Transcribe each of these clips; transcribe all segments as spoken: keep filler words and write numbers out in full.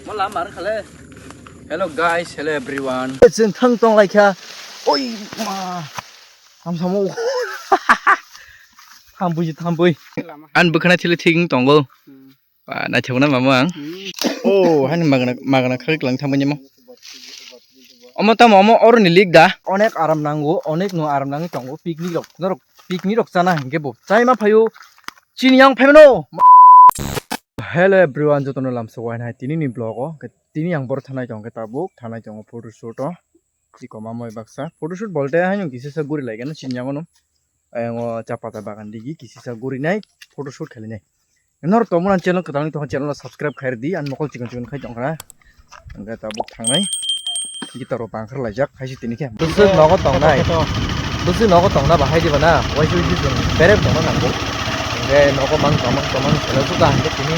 Mala mar khale. Hello guys, hello everyone. Chwng thang tong lai kha. Oi ma. Ham samo. Tham bui tham bui. An bwkhana thili thik wng tongo. Ba naithok na mama ang. Oh, hani magna magna khak lang tham bani mo. Omo tamo omo oro ni lik da. Onek aram nango, onek no aram nangwi tongo. Picnic rok norok picnic rok chana hinkhe bo chai ma phaio. Chini yang phaimano. Hello everyone, jotono lamsok wainhai tini ni vlog o. Tini ang bor thanai tong khe tabuk, thanai tongo photoshoot o. Chikoma moi baksa. Photoshoot bolte haino kisa sa guri lai gano chini yango no. Ayang o cha pata bagan digi kisa sa guri nai photoshoot khali nai. Nor tongmani channel kwtal ni tong channel subscribe khair di, an mokol chikon chikon khai tong khana. Hingke tabuk thangnai. Guitar rok bangkhar laijak, haisi tini khe. Bwswk nogo tongnai. Bwswk nogo tongna bahai diba na. Waisi waisi chwng berep tongna nango. Hingke nogo mang tongmang tongmang sela suda hingke tini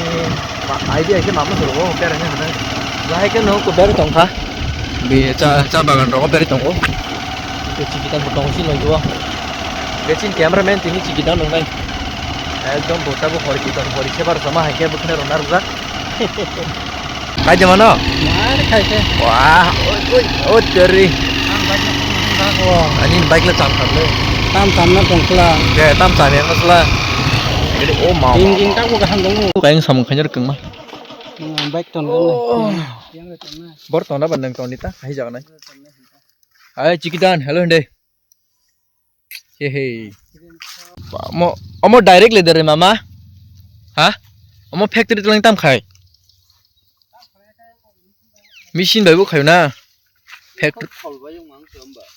ba idea khe mama soro o bereng hana. Bahai khe nogo berep tongkha. Bi cha cha bagan rogo berep tongo. Hingke chiki tang tongo si loigo. Hingke chini cameraman tini chiki tang nongnai. Ekdom bo tabuk hori kitor hori sebar sama hai khe bwkhwnai rwna rwjak. Khai de mano? Mar khai khe. Wah, oi oi oi teri. Ang bike no thang thang ko. Ani bike le cham kharle. Tam cham na tong kla. Ke tam cham yang kla. Jadi oh mau. Engine tak bo kaham dong. Kaing samung khajar kengma. Ang bike ton kan. Bor ton da ban nang ton dita hai jaga nai. Hai chikitan hello hende. Hehe. Omo, omo direct le dere mama. Ha? Omo factory tlang tam khai. Machine bai bo khayo na. Factory.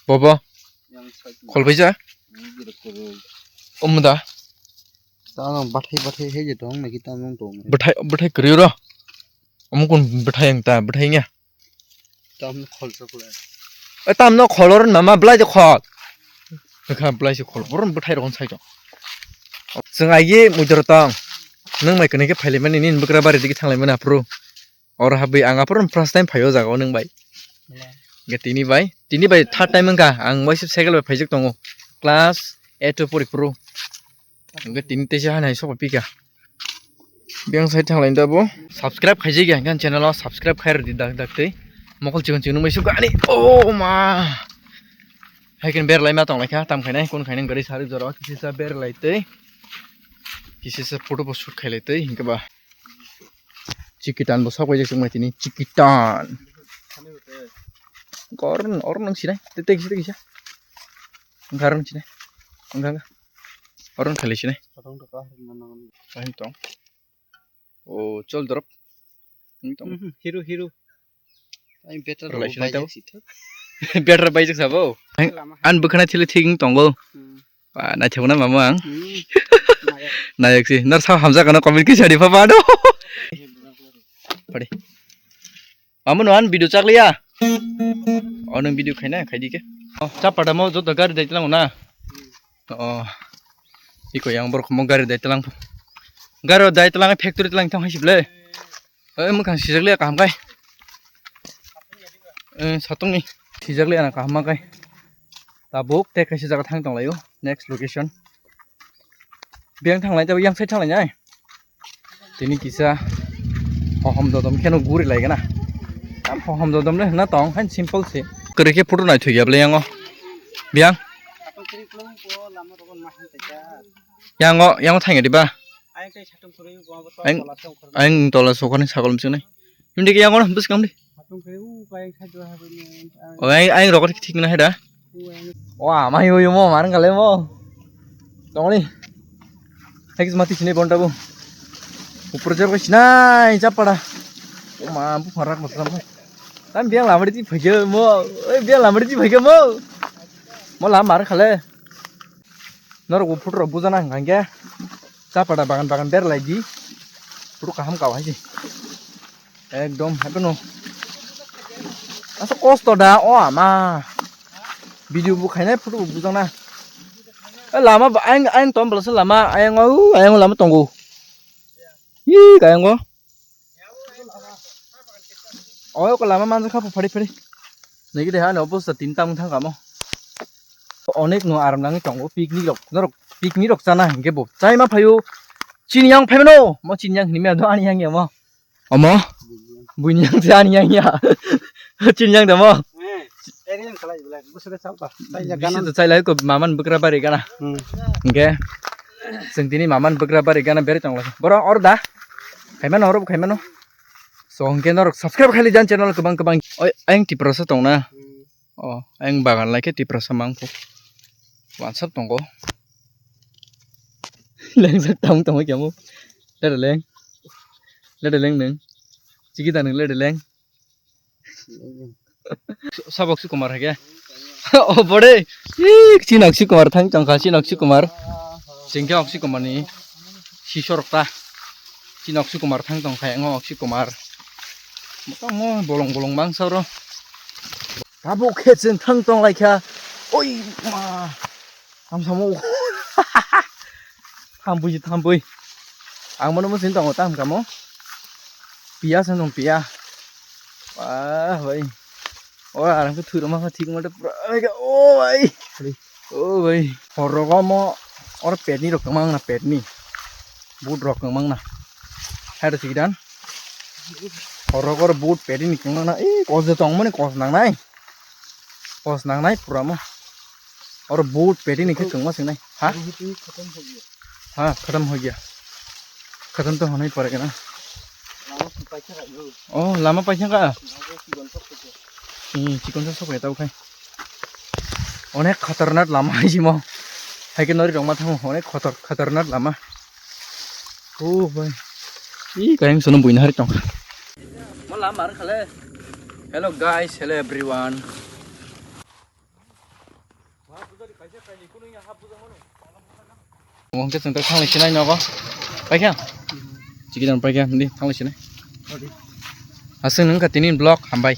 Bobo. Khol bai ja. Omo da. Tamo bathai bathai he je tong naki tamo tong. Bathai bathai kri ro. Omo kun bathai ang ta bathai nya. Tamno khol chokle. E tamno kholor mama blai de khol. Kha blai se khol boron bwthai rokon sai to. Chwng aigi mujor tong. Nang mai kene ke phaile mani nin bukra bari digi thanglai mani apro. Or habwi ang apro first time phaio jaga o nang bai. Ge tini bai, tini bai third time wngkha ang bai cycle bai phaijak tongo. Class eight to pori pro. Hingke tini teisa hai nai sobo pika. Biyang sai thanglai da bo. Subscribe khaijak ya hingke channel o subscribe khai rwdi dak dak tei. Mokol chikon chikon nungbai sukha ani. Oh ma. Hai khe berlai ma tong lai kha tam khainai kun khainai gari sari jora kisa sa berlai tei. Kisa sa photo bo shoot khailai tei hingke ba. Chikitan bo sok bai jak chwng bai tini chikitan. Kor or nang sinai tei tei kisa tei kisa. Hingke aro nang sinai. Hingke hingke. Oro wngkha le sini. Ahim tong. O chol drop. Ahim tong. Mhm, hero, hero. Ai better rok bai jak si thok. Better bai jak sabo. Lama. An bwkhana thili thik wng tongo. Hmm. Ba naithok na mama ang. Hmm. Nayak. Nayak si. Nar sa hamjak ano comment kisa di papa do. Padi. Amo no an video chakliya. O nung video khaina khaidi ke. O chapata mo joto gari dai tlang na. O. Iko yang borok mo gari dai tlang. Gari dai tlang factory tlang thang hasible. Oi mukhang sijak liya kaham kai. Eh satong ni sijak liya na kaham kai. Tabuk te kaisa jaga thang tong laio. Next location. Biyang thang lai tabo yang side thang lai nai. Tini kisa hohom dodom kheno guri lai gana. Tam hohom dodom le hwnna tong hain simple se. Kwrwi khe photo naithok ya bwle yango. Biyang. Yango yango thang ya diba. Ayang tola sokhorni sagol mchung nai. Hindi kaya ngono bwskang di. O ayang ayang rokot thik na heda. Wa mai uyu mo mar ngale mo. Tongli. Thik mati sini bonta bu. Upor jor ko sinai chapada. O ma bu farak mo sam. Tam biang lamari ti phage mo. Oi biang lamari ti phage mo. Mo lam mar khale. Norok bo photo rok bujana hwnkha hwnkhe chapada bagan bagan berlai di. Photo kaham kau hai se. Ekdom happy no. Asa kosto da o ama. Video bo khainai photo bo bujakna. E lama ba ayang ayang tom belasa lama ayang o ayang o lama tongo. Hi kayang o. Oy ko lama manjakha pho phari phari. Nigi de ha no bosta tin tam thang kamo. Onek no aram nangwi tongo picnic rok norok picnic rok chana hinkhe bo chai ma phaio. Chini yang phaimano mo chini yang hinwi maya do ani yang yamo. Omo. Buini yang se ani yang ya. Chini yang damo. Eh, eri yang khalai belai. Busuk chal pa. Chai ya Bisi ganan. To chai lai ko maman bukra bari gana. Hmm. Hingke chwng tini maman bukra bari gana beri tong lai. Boro or da. Khaimano oro khaimano. So hingke norok subscribe khaili jan channel kwbang kwbang. Oi, ayang Tiprasa tong na. Hmm. Oh, ayang bagan lai khe Tiprasa mangphu. Wansap tongo. Lengsak tang tongo kemo. Lede leng. Lede leng neng. Chigi da neng lede leng. Sabok Sukumar hake. Oh, bode. Ih, Chinok Sukumar thang tongkha, Chinok Sukumar. Singke ok Sukumar ni. Sisorok ta. Chinok Sukumar thang tongkha, ngo ok Sukumar. Mo bolong bolong bangsa oro. Tabuk khe chwng thang tong lai kha. Oi ma. Ham samo. Thampui se thampui. Ang mano musin tongo tam kamo. Piya se nong piya. Wah, bai. O arang ke thuro ma thik mate pura. O bai. O bai. Horogo mo or petni rok tongmang na petni. But rok tongmang na. Hai ro sikidan. Horogo or but petni tongmang na. Eh, kos de tongmani kos nangnai. Kos nangnai pura mo. Oro but peti ni khe chwngma swngnai. Ha? Ha, khatam ho gaya. Khatam to honai pore kana. Oh, lama paisa ka? Hmm, chikon sa sok ya tau khai. Onek khatarnak lama hai jimo. Hai ke nori rong ma thango onek khatar, khatarnak lama. Oh, bai. Ih, kayang sono buina hari tong. Mo lama ar khale. Hello guys, hello everyone. Mo hwnkhe chwng tak thanglai sinai nogo. Paikha? Chikidam paikha, hindi thanglai sinai. Aswk nung kha tini vlog hambai.